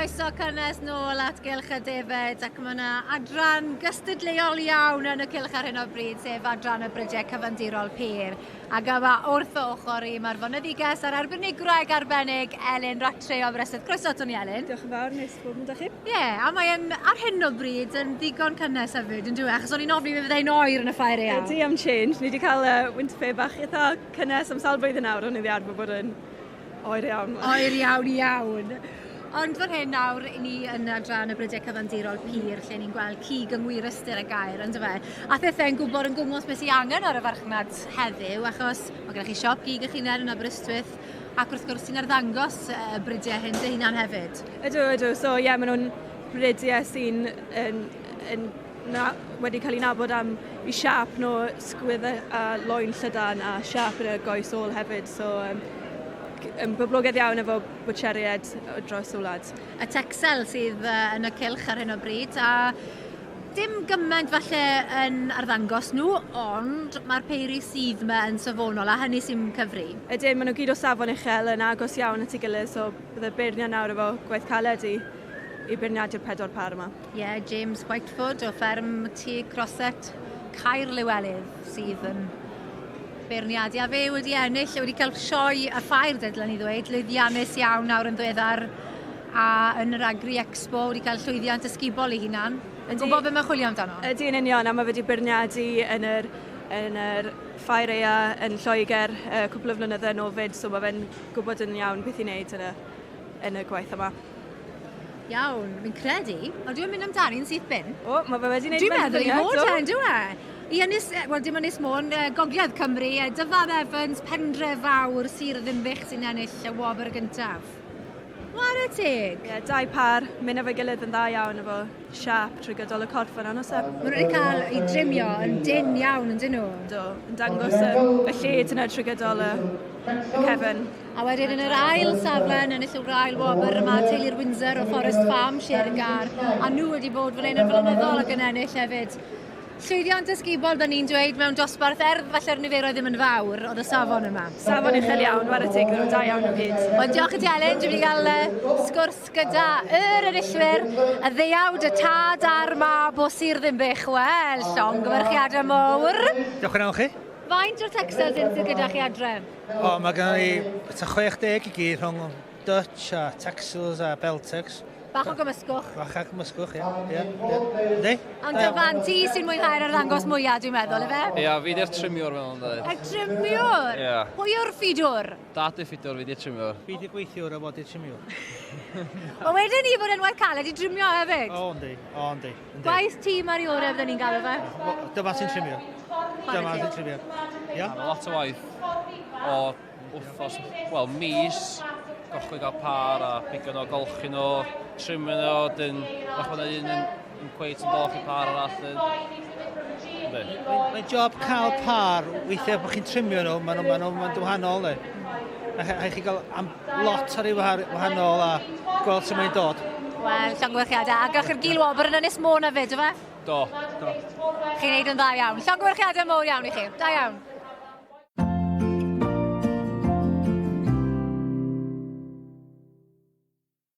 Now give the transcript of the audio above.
Croeso cynnes nôl at Gylch y Defed ac mae yna adran gystadleuol iawn yn y cylch ar hyn o bryd, sef adran y brydiau cyfandirol pur. Ac yma wrth fy ochr i mae'r foneddiges a'r arbenigwraig arbennig Elin Rattray o Aberystwyth. Croeso aton ni Elin. Diolch yn fawr, neis bod yn chi. Ie, yeah, a mae'n ar hyn o bryd yn ddigon cynnes hefyd, yn dwi? Achos o'n i'n ofni fe fyddai'n oer yn y ffair eang. Ydy am change. Ni wedi cael winter fair bach eitha cynnes am sawl blwyddyn nawr, ond ni wedi arfer bod yn Oer iawn. Oer iawn iawn. Ond fan hyn nawr, i ni yn adran y Brydiau Cyfandirol Pur, lle ni'n gweld cig yng ngwir ystyr y gair, on'd yfe? A thithau'n gwybod yn gwmws beth sy'n angen ar y farchnad heddiw, achos mae gennych chi siop gig eich hunain yn Aberystwyth, ac wrth gwrs ti'n arddangos y brydiau hyn dy hunan hefyd. Ydw, ydw. So ie, yeah, maen nhw'n brydiau sy'n yn, yn na, wedi cael ei nabod am i siap nhw, sgwydd a loen llydan a siap yn y goes ôl hefyd. So, yn boblogaidd iawn efo bwtsheriaid dros y wlad. Y Texel sydd yn y cylch ar hyn o bryd, a dim gymaint falle yn arddangos nhw, ond mae'r peiri sydd yma yn safonol, a hynny sy'n cyfri. Ydyn, maen nhw gyd o safon uchel yn agos iawn at ei gilydd, so bydde beirniad nawr efo gwaith caled i, i beirniadu'r pedwar par yma. Ie, yeah, James Whitefoot o fferm Tŷ Crosset Caer Lywelydd sydd yn beirniadu. A fe wedi ennill, wedi cael sioe a ffair, dylen ni ddweud, lwyddiannus iawn nawr yn ddiweddar a yn yr Agri Expo wedi cael llwyddiant ysgubol ei hunan. Yn gwybod beth mae'n chwilio amdano? Ydy yn union, a mae wedi beirniadu yn yr, yn yr ffair ea yn Lloegr uh, cwpl o flynyddoedd yn ôl fyd, so mae fe'n gwybod yn iawn beth i wneud yn y, yn y gwaith yma. Iawn, fi'n credu. Ond dwi'n mynd amdani'n syth bin. O, mae fe wedi gwneud Dwi'n meddwl i fod e, yndw e? I Ynys, wel dim Ynys Môn, Gogledd Cymru, Dyfan Evans, Pendre Fawr, Sir Ddinbych sy'n ennill y wobr gyntaf. Ware teg! Ie, yeah, dau par, mynd efo'i gilydd yn dda iawn efo siap trwy gydol y corff yna, nos e? Maen nhw wedi cael eu drimio yn dynn iawn, yn dyn nhw? Do, yn dangos y, y lled yna trwy gydol y, y cefn. A wedyn yn yr ail safle yn ennill yr ail wobr yma teulu'r Windsor o Forest Farm, Sir Gar, a nhw wedi bod fan hyn yn flynyddol ac yn ennill hefyd. Llwyddiant ysgubol, da ni'n dweud, mewn dosbarth, er falle'r niferoedd ddim yn fawr, oedd y safon yma. Safon uchel iawn, ware teg, nhw da iawn o gyd. Wel, diolch i ti Elin, dwi wedi cael uh, sgwrs gyda yr enillwyr, y ddeuawd, y tad a'r mab o Sir Ddinbych. Wel, llongyfarchiadau mawr. Diolch yn fawr chi. Faint o'r textiles hyn sydd gyda chi adre? O, mae gennym ni tua 60 i gyd rhwng Dutch a Texels a Beltex. Bach o gymysgwch. Bach o gymysgwch, ie. Ie, ie. Yndi? Ond Dyfan, ti sy'n mwynhau'r arddangos mwyaf, dwi'n meddwl, ife? Ia, fi di'r trimiwr fel yn dweud. Y trimiwr? Ie. Pwy yw'r ffidwr? Dad yw'r ffidwr, fi di'r trimiwr. Fi di'r gweithiwr a fo di'r trimiwr. Wel, wedyn ni bod yn waith caled i drimio hefyd. O, yndi, o, yndi. Gwaith tîm ar ei orau fydden ni'n galw fe. Dyma sy'n trimio. Dyma sy'n trimio. Ia. Mae lot o waith o wthnos, wel mis, gorchwyl gael par a pigo nhw, golchi nhw, trimio nhw, dyn, fach bod un yn, yn cweit yn dolch i par arall. Mae'n job cael par, weithiau bod chi'n trimio nhw, maen nhw'n ma nhw, ma wahanol. Ne? A rhaid chi gael am lot ar ei wahanol a gweld sut mae'n dod. Wel, llongyfarchiadau. A gawch chi'r gil wobr yn Ynys Môn hefyd, yfe? Do. Do. Chi'n neud yn dda iawn. Llongyfarchiadau mowr iawn i chi. Da iawn.